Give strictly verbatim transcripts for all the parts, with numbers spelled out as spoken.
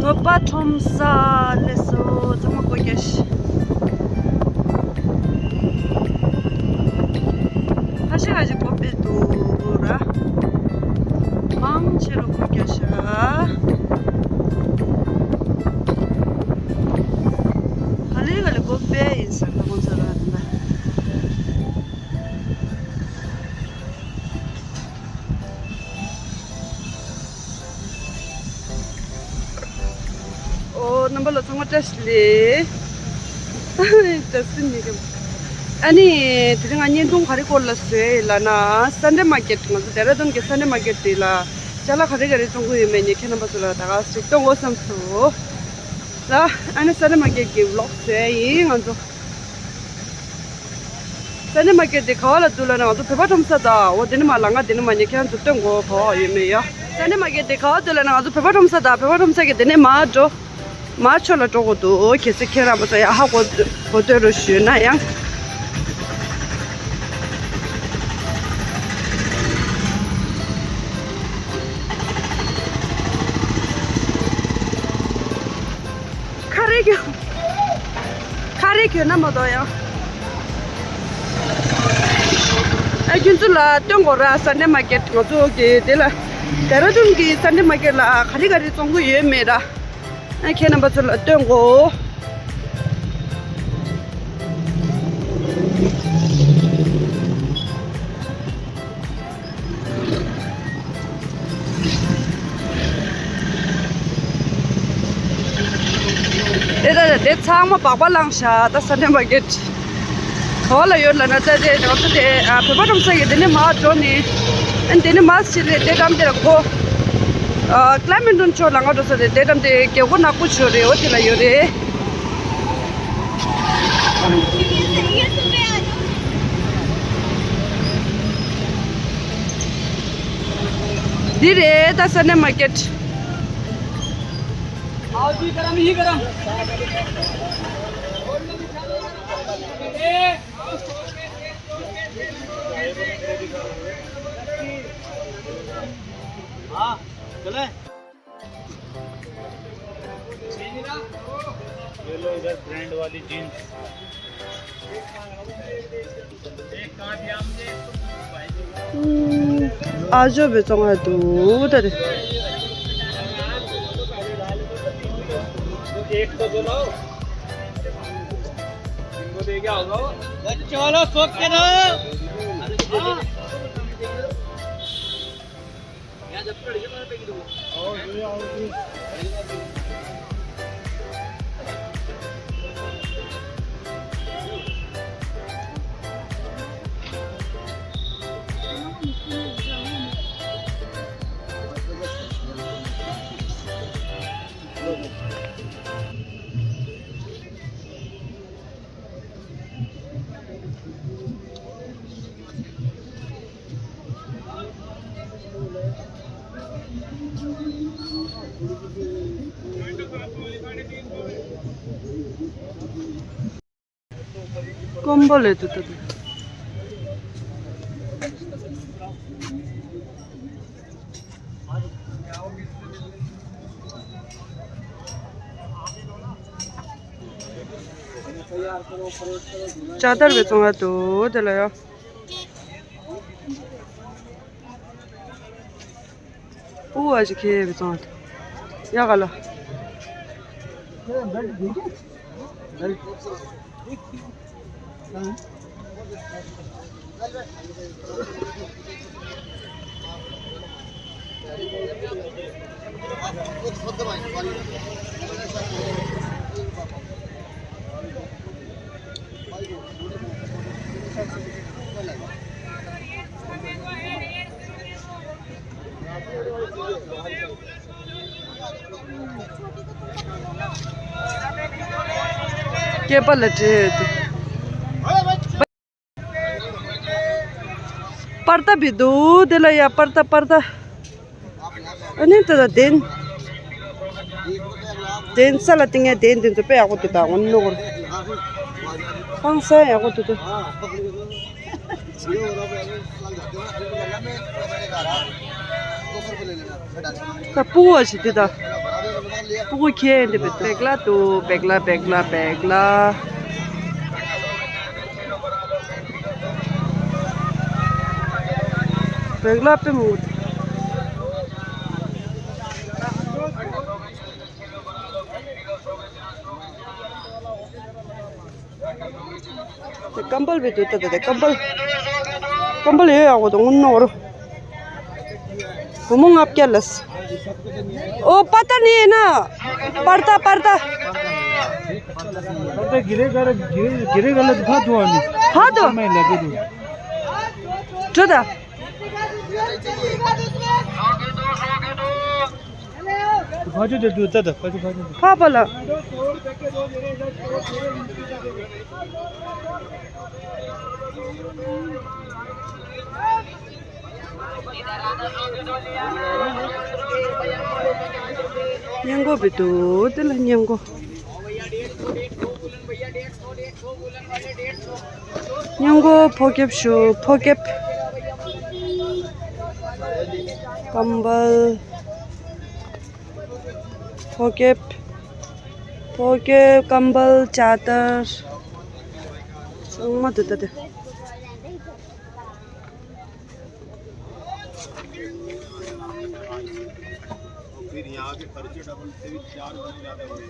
ནོར་བ་ཁྲོམ་ས་སླེབས་སོང་། ཚང་མ་སྒོ་རྒྱག་ཤིག་ཁ་ཤས་ཁ་ཤས་སྒོ་ཕྱེ་འདུག་ར། མང་ཆེ་རུ་སྒོ་རྒྱག་ཤག་ག་ལེ་ག་ལེ་སྒོ་ཕྱེ་ཡིན་ཟེར་ད་ཁོང་ཚོ་ར་དེ་འདྲ། ཨོ། རྣམ་པ་ལ་ཚང་མ་བཀྲ་ཤིས་བདེ་ལེགས། བཀྲ་ཤིས་བདེ་ལེགས། ཨ་ནི་དེ་རིང་ང་བརྙན་ཐུང་ག་རེ་སྐོར་ལ་བཟོས་ཡིན་ལབ་ན། སན་ཌེ་མར་ཀེཊ། ང་ཚོ་ཌེ་ར་ཌུན་གྱི་སན་ཌེ་མར་ཀེཊ་དེ་ལ་ཅ་ལག་ག་རེ་ག་རེ་བཙོང་གི་ཡོད་མེད་ངས་ཁྱེད་རྣམ་པ་ཚོ་ལ་ད་ག་ཞིག་སྟོན་དགོས་བསམ་སོང་ལ། ཨ་ནི་སན་ཌེ་མར་ཀེཊ་གི་བི་ལོག་བཟོས་ཡིན་ང་ཚོ། སན་ཌེ་མར་ཀེཊ་དེ་ག་བ་ལ་འདུག་ལབ་ན། ང་ཚོ་བོད་པ་ཁྲོམ་ས་དང་། འོ་དེ་ནས་མར་ལམ་ཁ་དེ་ནས་མར་ཉེ་ཁྱེད་རང་ཚོ་སྟོན་དགོས། ག་བ་ཡོད་མེད་ཡ། སན་ཌེ་མར་ཀེཊ་དེ་ག་བ་འདུག་ལབ་ན། ང་ཚོ་བོད་པ་ཁྲོམ་ས་དང་། བོད་པ་ཁྲོམ་ས་གི་དེ་ནས་མར་འགྲོ། མར་ཕྱོགས་ལ་འགྲོ་དགོས་འདུག་གལ་སྲིད་ཁྱེད་རང་ཚོ་ཡ་ཧ་གོ་གོ་ཐོས་རོགས་ཞུས་ན་ཡང་། ཁ་རས་གྱོན། ཁ་རས་གྱོན་ན་མ་གཏོགས་ཡང་། ཨ་ཁྱོད་ཚོ་ལ་སྟོན་དགོས་ར། སན་ཌེ་མར་ཀེཊ་ང་ཚོ་གི་དེ་ལ། ཌེ་ར་ཌུན་གི་སན་ཌེ་མར་ཀེཊ་ལ་ག་རེ་ག་རེ་བཙོང་གི་ཡོད་མེད་ར། ཨ་ཁྱེད་རྣམ་པ་ཚོ་ལ་སྟོན་དགོས། དེ་ད་དེ་ཚང་མ་སྦག་སྦག་བླངས་ཤག་ད་སན་ཌེ་མར་ཀེཊ་ག་བ་ལ་ཡོད་ལབ་ན། ད་དེ་ང་ཚོ་དེ་ཨ་བོད་པ་ཁྲོམ་ས་ཡི་དེ་ནས་མར་འགྲོ་ནས། ཨ་དེ་ནས་མར་ཕྱིན་ནས་དེ་འགྲམ་དེ་ལ་སྒོ། ཨ་ཀླ་མེན་ཊོན་ཕྱོགས་ལ་ང་འགྲོ་ས་དེ་དེ་འགྲམ་དེ་རྒྱལ་སྒོ་ནག་པོ་ཕྱོགས་རེད། འོ་དེ་ལ་ཡོད་རེད། འདི་རེད་ད་སན་ཌེ་མར་ཀེཊ། आओ जी, गरम ही गरम। हाँ, चले। ये लो इधर ब्रांड वाली जींस। ཨ་ཇོ་བའི་བཙོང་ང་འདུག་ད་རེད། एक तो दो लाओ। इनको दे क्या होगा? बच्चों वालों, सो के दो। हाँ। ཀོམ་པོ་ལས་དུ་ཏུ་ཏུ། ཅ་དར་བའི་བཙོང་ཡ་འདུག་དེ་ལ་ཡ། ཨུ་ཨ་ཅི་ཁེ་བི་ཙང་ཡ་ག་ལ། སྐེད་པ་ལ་བྲེལ་ཡོད་དེ། པར་ཏ་བི་འདུག་དེ་ལ་ཡ། པར་ཏ་པར་ཏ། ཨ་ནི་ད་ད་དེན། དེན་ས་ལ་ཏིང་ཡ་དེན་དེ་ཚོ་དཔེ་ཡག་པོ་འདུག་ད་འོ་ནོ་གོར། ཧང་སང་ཡག་པོ་འདུག་ད། ཡོ་རོབ་ཡ་ལ་མེ་ཏྲ་མེ་ཏྲ་ག་ར། ད་སྤུ་གུ་བ་ཞིག་དེ་ད། སྤུ་གུ་ཁྱེར་འདི་བེ་བེག་ལ་དུ་བེག་ལ་བེག་ལ་བེག་ལ། བེག་ལ་པེ་མུ། དེ་ཀམ་པལ་བི་དུ་ཏ་ཏ་དེ་ཀམ་པལ། ཀམ་པལ་ཡོད་ཡག་པོ་དང་ངུན་ནོར། བུ་མོ་ལྔ་བརྒྱ་ལས། ཨོ་པ་ཏ་ནི་ཡིན་ན། པར་ཏ་པར་ཏ། पर्दा गिरेगा रे, गिरे, गिरेगा ले तो भाग दो आने। भाग दो। मैं लगे दो। ཁྲོ་ད། ཕ་ཆུ་དེ་དུ་ད་ད་ཕ་ཆུ་ཕ་ཆུ། ཕ་ཕ་ལ། སྙན་གོ་བི་དུ་དེ་ལ་སྙན་གོ། སྙན་གོ་ཕོ་ཁེབས་ཞུ་ཕོ་ཁེབས། ཀམ་པལ། ཕོ་ཁེབས། ཕོ་ཁེབས་ཀམ་པལ་ཅ་དར། ཚང་མ་དེ་ལྟ་དེ། फिर यहाँ के खर्चे डबल से भी चार गुना ज्यादा हो गए।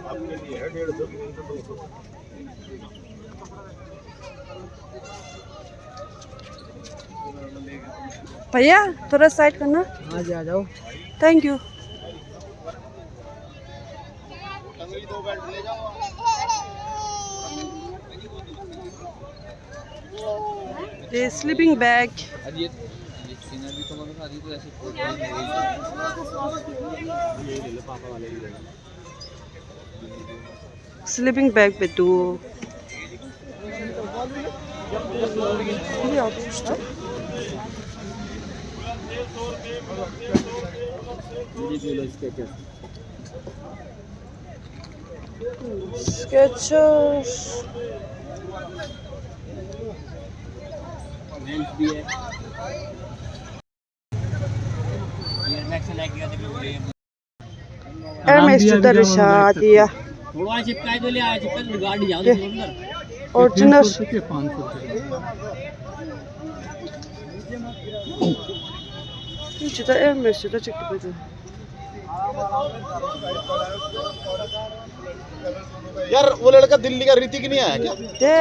आपके लिए है डेढ़ सौ, तीन सौ, दो सौ। भैया, थोड़ा साइड करना। हाँ जी, आ जाओ। Thank you. ये स्लीपिंग बैग। अरे ये, ये सीनरी तो मतलब अभी तो ऐसे फोटो नहीं है। ये ले लो, पापा वाले भी ले लो। Sleeping bag पे दो। Skechers। एयर मैक्स चुता रिशा दिया। थोड़ा चिपकाई दो ले, आज चिपका दो, गाड़ी जाओ अंदर। ओरिजिनल। चुता एयर मैक्स चुता चिक पे। यार, वो लड़का दिल्ली का ऋतिक नहीं आया क्या? ते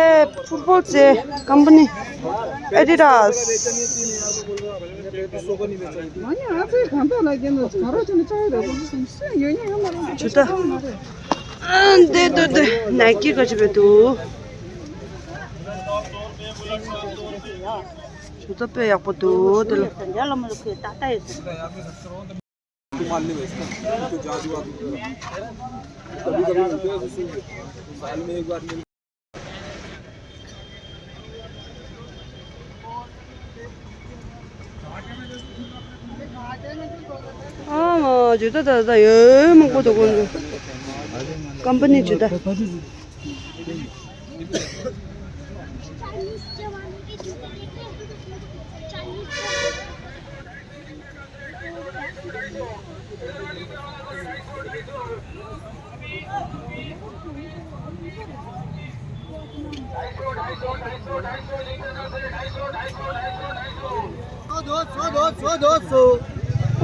फुटबॉल से कंपनी एडिडास। चुता। दे दो दे। नाइकी का जब तू। चुता पे याक पो दो दे लो। मानने में इसका तो जादू वादू कभी कभी मिलते हैं, जैसे साल में एक बार मिलते हैं। ཨ་མ་ཇུ་ད་ད་ད་ཡོད་མང་པོ་འདུག་གོ། ཀམ་པ་ནི་ཇུ་ད།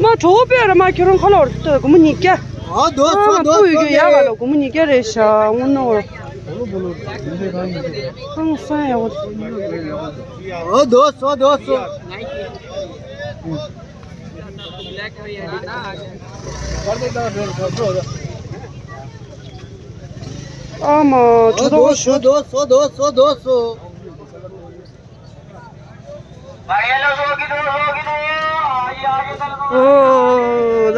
མ་གྲོགས་པོ་ར་མ་ཁྱོད་རང་ཁ་ལོར་ཏོ་སྒོར་མོ་ཉིས་བརྒྱ། ཨ་སྤུ་ཡོད་རྒྱུ་ཡག་ག་ལོ་སྒོར་མོ་ཉིས་བརྒྱ་རེད་ཤག་དངོས་གནས། ཁང་སང་ཡག་པོ། ཨ་དོ་སོ་དོ་སོ། ཨ་མ་ཁྲོ་ཐོག་ཤོད། ཨོ།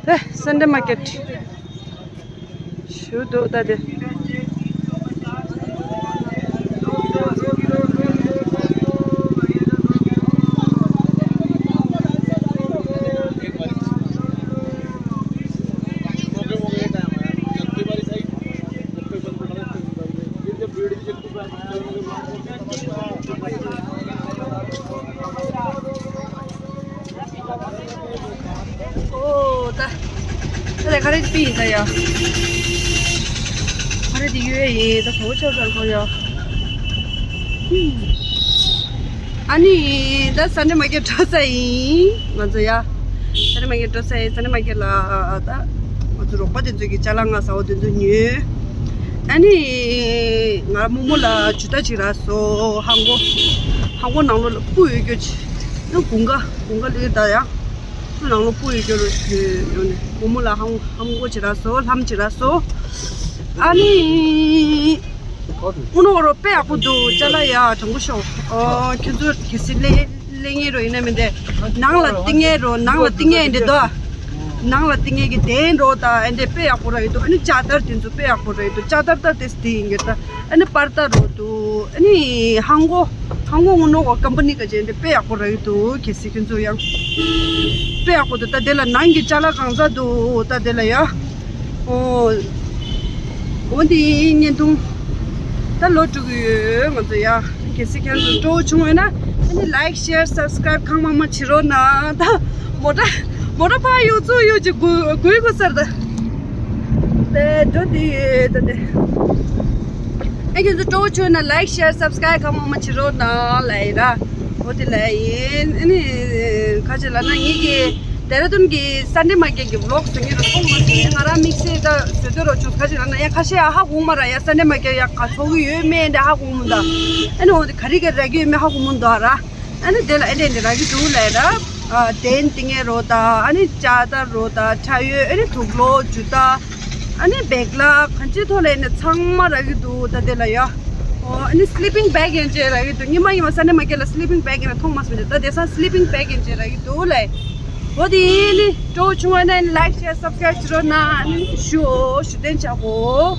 ད་སན་ཌེ་མར་ཀེཊ་ཞུ་འདུག་ད་དེ། ཁ་རེ་པི་ཡིན་ད་ཡ། ཁ་རེ་དེ་ཡོད་ཡིན་ད་གོ་ཆོག་ཚར་གོ་ཡ། ཨ་ནི་ད་སན་ཌེ་མར་ཀེཊ་འགྲོ་ས་ཡིན་ང་ཚོ་ཡ། སན་ཌེ་མར་ཀེཊ་འགྲོ་ས་ཡིན། སན་ཌེ་མར་ཀེཊ་ལ་ད་ང་ཚོ་རོགས་པ་དེ་ཚོ་གི་ཅ་ལག་ང་ཟ་འོ་དེ་ཚོ་ཉོས། ཨ་ནི་ང་རྨོ་མོ་ལ་ཇུ་ཏ་ཅིག་རག་སོང་། ཧང་གོ་ཧང་གོ་ནང་ལོགས་ལ་སྤུ་ཡོད་རྒྱུ་ཅིག་ན་དགུན་ཁ་དགུན་ཁ་ལི་ད་ཡ། ནང་ལོགས་སྤུ་ཡོད་རྒྱུ་རུ་ཞུ་ཡོང་ནས་རྨོ་མོ་ལ་ཧང་ཧང་གོ་ཅིག་རག་སོང་། ལྷམ་ཅིག་རག་སོང་། ཨ་ནི། ཨུ་ནོ་རོ་དཔེ་ཡག་པོ་འདུག་ཅ་ལག་ཡ་དྲང་པོ་ཤོག་ཨོ་ཁྱོད་ཚོ་གལ་སྲིད་ལེན་ལེན་ངེས་རོ་ཡིན་ན་མི་འདི་ནང་ལ་བཏིང་ངེས་རོ། ནང་ལ་བཏིང་ངེས་འདི་དོ། ནང་ལ་བཏིང་ངེས་ཀྱི་དེན་རོ་དང་ཨ་འདི་དཔེ་ཡག་པོ་ར་ཡོད་དོ། ཨ་ནི་ལྕགས་དར་དེ་ཚོ་དཔེ་ཡག་པོ་ར་ཡོད་དོ། ལྕགས་དར་ད་དེ་སྟེ་ཡིན་གྱི་ད། ཨ་ནི་པར་ད་རོ་འདུག་ཨ་ནི་ཧང་གོ་ཧང་གོ་ངོ་ནོ་གོ་ཀམ་པ་ནི་ག་ཅན་དེ་དཔེ་ཡག་པོ་ར་ཡོད་དོ། གལ་སྲིད་ཁྱོད་ཚོ་ཡང་དཔེ་ཡག་པོ་འདུག་ད་དེ་ལ་ནང་གི་ཅ་ལག་གང་ཚ་འདུག་ད་དེ་ལ་ཡ། ཨོ། འོ་འདི་བརྙན་ཐུང་། ད་ལོ་དྲུག་ཡོད་ང་ཚོ་ཡ། གལ་སྲིད་ཁྱེད་ཚོ་སྤྲོ་བོ་བྱུང་ཡོད་ན་ཨ་ནི་ལའིཀ་ཤེར་སབ་སི་ཀ་རའིབ་གང་མང་མང་བྱེད་རོགས་གནང་། ད་མོ་ཊ་མོ་ཊ་ཕར་ཡོང་ཚུར་ཡོང་ཅིག་དགོས་དགོས་གོ་སར་ད། དེ་འགྲོ་དེ་ཡོད་ད་དེ། ཨ་ཁྱེད་ཚོ་སྤྲོ་བོ་བྱུང་ན་ལའིཀ་ཤེར་སབ་སི་ཀ་རའིབ་གང་མང་མང་བྱེད་རོགས་གནང་ལབ་ཡིན་ར། འོ་དེ་ལབ་ཡིན། ཨ་ནི་ཁ་ཆེ་ལབ་ན་ངེད་ཀྱི་ལྡེ་ར་ལྡུན་གྱི་སན་ཌེ་མར་ཀེཊ་གི་བི་ལོག་བཟོ་ངེས་རུ་མཐོང་མ་སོང་། ཡང་ང་རང་དམིགས་བསལ་ད་བཟོ་འདོད་རོགས་བྱུང་། ཁ་ཆེ་ལབ་ན་ཡང་ཁ་ཤས་ཡང་ཧ་གོ་མ་ར། ཡང་སན་ཌེ་མར་ཀེཊ་ཡང་ག་ཚོགས་ཀྱི་ཡོད་མེད་འདྲ་ཧ་གོ་མ་འདུག་ཨ་ནི་འོ་དེ་ག་རེ་ག་རེ་རག་གི་ཡོད་མེད་ཧ་གོ་མ་འདུག་ར། ཨ་ནི་དེ་ལ་ཨེ་འདྲས་འདྲས་རག་གི་འདུག་ལབ་ར། ཨ་དེན་བཏིང་ངེས་རོ་དང་ཨ་ནི་ལྕགས་དར་རོ་དང་ཁྲ་ཡོལ། ཨ་ནི་དུག་ལོག་ཇུ་ཏ། ཨ་ནི་བེག་ལ་གང་ཅིའི་ཐོག་ལ་ཡིན་ན་ཚང་མ་རག་གི་འདུག་ད་དེ་ལ་ཡ། ཨོ་ཨ་ནི་སི་ལི་པིང་བེག་ཡན་ཆད་རག་གི་འདུག་ཉི་མ་ཉི་མ་སན་ཌེ་མར་ཀེཊ་ལ་སི་ལི་པིང་བེག་ཡིན་ན་མཐོང་མ་སོང་། ད་དེང་སང་སི་ལི་པིང་བེག་ཡན་ཆད་རག་གི་འདུག་ལེ། འོ་དེ་ཡིན་ནི་སྤྲོ་བོ་བྱུང་བ་ན་ལའིཀ་ཤེར་སབ་སི་ཀ་རའིབ་བྱེད་རོགས་གནང་། ཨ་ནི་ཞུ་ཞུ་དན་ཆག་གོ།